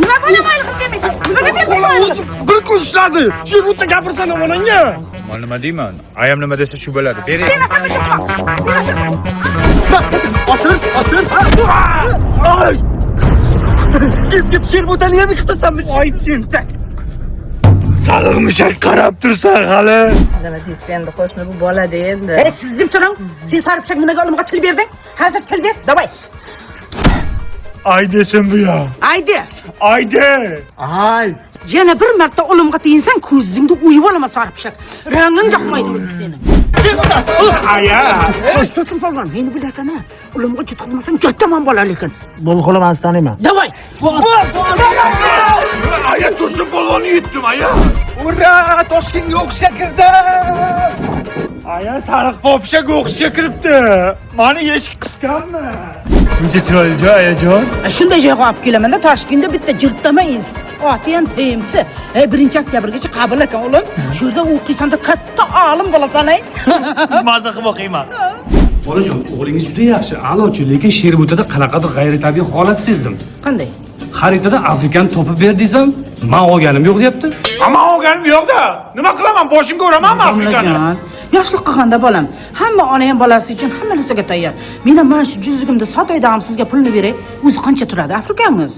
Nima bolam oylik demaysan? Nimaga bermaysan oylik? Bir kun ishladi. Sherbuta gapirsana onangga. Man nima deyman? Ayam nima desa shu bo'ladi. Bering. Berasanmi, yo'qmi? Berasanmi? Oshir, oshir. Ay! Kep kep sherbutani ham yiqitasanmi? Voy tentak. Sariq mushak qarab tursan hali. Nima deysiz endi, qo'shni, bu bolada endi. Ey, siz jim turing. Sen sariq pishak nimaga olimga til berding? Hozir til ber. Давай. Ay desin bu ya. Aydi. Aydi. Ay! Yana bir marta olimga teginsang, ko'zingni o'yib olaman, sariq pishak. Ranging yoqmaydi o'zi seni. Aya. To'sin polvon, meni bilasan ha. Ulimga jutqizmasang jattamon bo'lar lekin. Bo'ldi, xola, man sizni taniyman. Давай. Aya, Tursun polvonni yutdim, aya. Ura! Toshkentga o'qishga kirdim! Aya, sariq popshak o'qishga kiribdi. Mani eshik qisqanmi? Buncha chiroyli joy, ayajon. Shunday joyga olib kelamanda, Toshkentda bitta jirtama oti ham TMC. Ey, 1-oktyabrgacha qabul ekan, o'g'lim. Shu yerda o'qiysan da katta olim bo'lasan, ey. Maza qilib o'qiyman. Bolajon, o'g'lingiz juda yaxshi, a'lochi, lekin Sherbutada qanaqadir g'ayritabiiy holat sezdim. Qanday? Xaritada Afrikani topib ber desam, man olganim yo'q deyapti. Ammo olganim yo'q-da. Nima qilaman? Boshimga uramanmi Afrikani? Domlajon, yoshlik qilganda bolam, hamma ona ham bolasi uchun hamma narsaga tayyor. Men ham mana shu juzligimni sotay da ham sizga pulni beray. O'zi qancha turadi Afrikangiz?